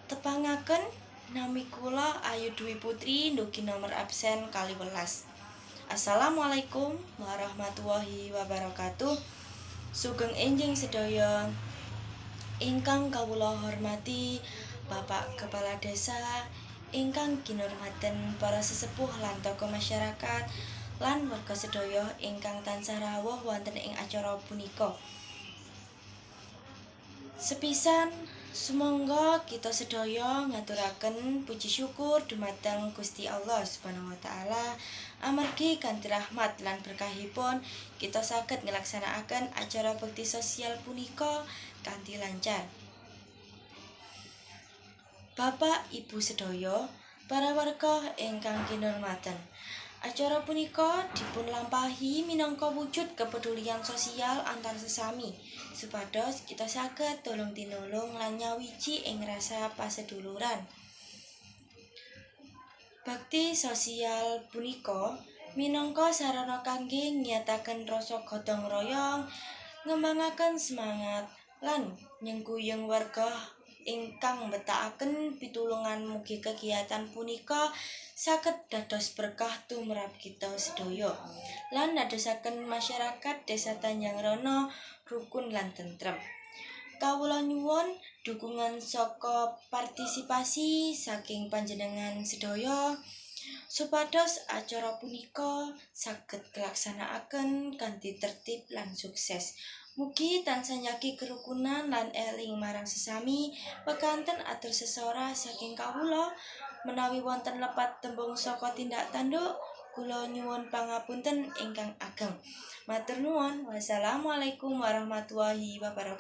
Tepangaken, nami kula Ayu Dwi Putri, ndugi nomor absen 12. Assalamualaikum warahmatullahi wabarakatuh. Sugeng enjing sedaya. Ingkang kawula hormati Bapak Kepala Desa, ingkang kinurmaten para sesepuh lan tokoh masyarakat lan warga sedaya ingkang tansah rawuh wonten ing acara punika. Sepisan sumangga kita sedaya ngaturaken puji syukur dumateng Gusti Allah Subhanahu wa taala, amargi kanthi rahmat lan berkahipun kita saged nglaksanakaken acara bakti sosial punika kanthi lancar. Bapak Ibu sedaya, para warga ingkang kinurmaten. Acara punika dipun lampahi minangka wujud kepedulian sosial antar sesami supados kita saged tulung tinulung lan nyawiji ing rasa paseduluran. Bakti sosial punika minangka sarana kangge ngiyataken rasa gotong royong, ngembangaken semangat lan nyengkuyung warga ingkang mbetakaken pitulungan. Mugi kegiatan punika saged dados berkah tumrap kita sedaya lan ndadosaken masyarakat Desa Tanjungrono rukun lan tentrem. Kawula nyuwun dukungan saka partisipasi saking panjenengan sedaya supados acara punika saged kalaksanakaken kanthi tertib lan sukses. Mugi tansah njagi kerukunan lan eling marang sesami. Pekanten atur sesora saking kawula, menawi wonten lepat tembung saka tindak tanduk, kula nyuwun pangapunten ingkang ageng. Matur nuwun. Wassalamualaikum warahmatullahi wabarakatuh.